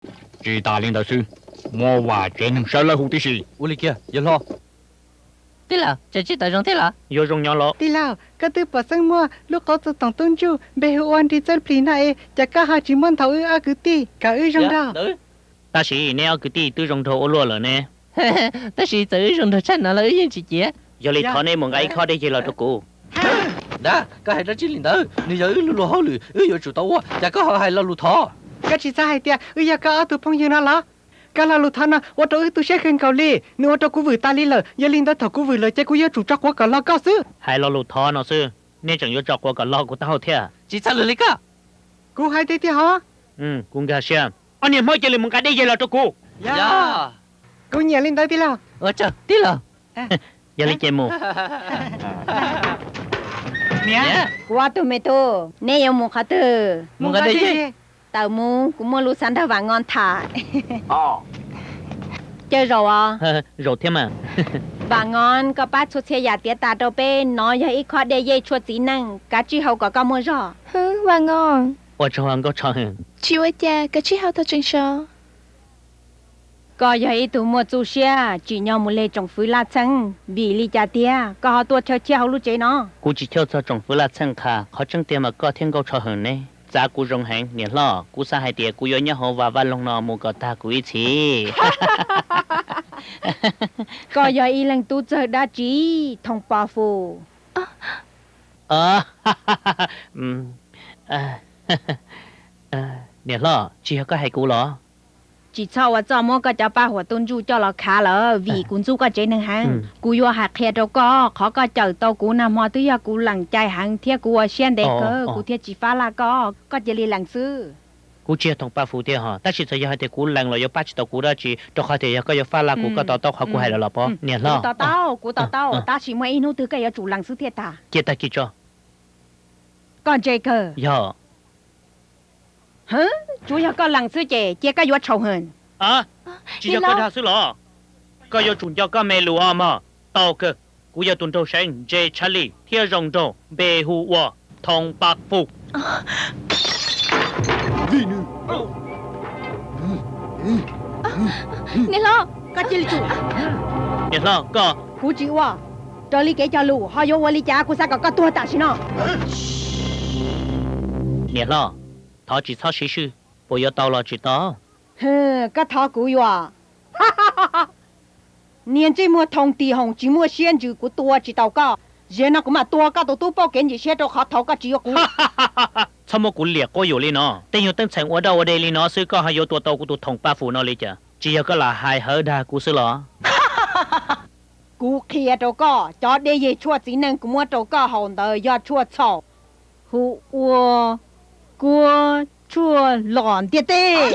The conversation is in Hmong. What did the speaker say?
Tsis tas li ntawd xwb, muaj vam tsev neeg sawv lawv hu tib si. Ua li kiag, yawg hlob. Tij laug, tseem tsis tawm zoo thiab los? Yuav zoo nyob los? Tij laug, koj twb pom Xeeb muaj lub qauv txog toom tub ntsuj npe hu ua nrig txawj plis no es, cas koj ho tsis muab nthaum wb ob kwv tij kom wb zoo nraug? Tab sis neb ob kwv tij twb zoo nraug ua luaj lawm ne. Tab sis txawm wb zoo nraug tshaj no los wb yeej tsis ciav. Yog li thov neb mus nqa ib khob dej ceg los rau kuv. Dab, koj hais dab tsi li ntawd? Nws yog wb lu luag hauj lwm, wb yuav tsum tau ua, cas koj ho hais lo lus thov? Koj tsis txhob hais tias wb yog koj ob tug phooj ywg no los? Koj lo lus thov no ua rau wb tu siab kawg nkaus li, nws ua rau kuv vwm tas li lawm. Yog li ntawd thaum kuv vwm lawm ces kuv yuav tsum tso quav kom los koj xwb. Hais lo lus thov no xwb, neb tseem yuav tso quav kom los kuv taub hau thiab? Tsis txhob lwm li koj. Kuv hais tiag tiag hov. Kuv nkag siab. Ob niag Hmoob, cia li mus nqa dej ceg los rau kuv. Kuv nyiam li ntawd tij laug. Ua tsaug tij laug. Yog li ces mus. Niam, kuv ob tug me tub, neb yuav mus qhov twg? Mus nqa dej ceg. Tawm mus, kuv muaj lus xav nrog Vam Ngo tham. Caw zaum os. Zaum thiab mas. Vam Ngo, koj pab txhua txhia yam tiav tas rau peb, no yog ib khob dej ceg tshuaj txiv neej, kav tsij haus kom koj muaj zog. Vam Ngo. Ua tsaug Nkauj Tsho Hwm. Tsis ua cas, kav tsij haus tau tseem sov. Koj yog ib tug muaj txuj siab, tsim nyog mus leg tsoom fwv laj txheej, vim li cas tiag koj ho tuaj chaw chiab hauv lub tsev no? Kuv tsis chaw txog tsoom fwv laj txheej qha, qhov tseeb tiag mas koj thiab Nkauj Tsho Hwm neb txav kuv zoo heev. Niam hlob, kuv xav hais tias kuv yuav nyob hauv vaj vaj loog no mus kom tag kuv ib txhis. Koj yog ib leeg tub txawg dab tsi, Thoom Pov Fus? Niam hlob, tsis yog koj hais kuv los? Tsis txhob ua txuj muab koj cov paj huam tub ntsuj coj los khav lawm, vim kuv ntxub koj tsev neeg heev. Kuv yuav hais qhia rau koj, qhov koj cawm tau kuv nag hmo twb yog kuv lees cai heev thiab kuv ua siab ntev kawg kuv thiaj tsis fab laj koj, koj cia li lees xwb. Kuv tsis yog Thoom Paj Fus tiag hos, tab sis txawm yog hais tias kuv lees los yuav pab tsis tau kuv dab tsi, rau qhov tias yog koj yuav fab laj kuv, koj to taub qhov kuv hais lawm los pob, niam hlob? Kuv to taub, kuv to taub, tab sis muaj ib hnub twg koj yuav tsum lees xwb thiaj tag. Cia tag kis tso. Koj ntse kawg. Yog. Tsuav yog koj lees xwb ces cia koj yuav tshau heev. Tsis yog koj dag xwb los? Koj yuav tsum nco koj me lus os mog. Tau kawg, kuv yog tus nraug seev ntse tshaj lij thiab zoo nraug, npe hu ua Thoom Paj Fus. Niam hlob, koj cia li tsum. Niam hlob, koj. Kuv tsis ua. Raws li kev cog lus ho yuav ua li cas, kuv xav kom koj tuag tam sim no. Niam hlob, thov tsis txhob siv swj, puas yuav tau los tsis tau? Koj thov kuv yuav. Niag ntsej muag Thoom Tim Hoom tsis muaj siab ntsws, kuv tua tsis tau koj. Zaum no kuv mam tua koj tus tub pauj kev ntxim siab rau qhov thov koj tsis yuav kuv. Txhob muab kuv liam quab yuam li no. Tej nyuag teeb txheem ua dab ua dig li no xwb koj ho yuav tua tau kuv tus Thoom Paj Fus no li cas? Tsis yog koj lam hais hawv dag kuv xwb los? Kuv qhia rau koj, cov dej yeg tshuaj txiv neej kuv muab rau koj haus ntawd yog tshuaj txhaum, hu ua kuab tshuaj los ntiaj teb.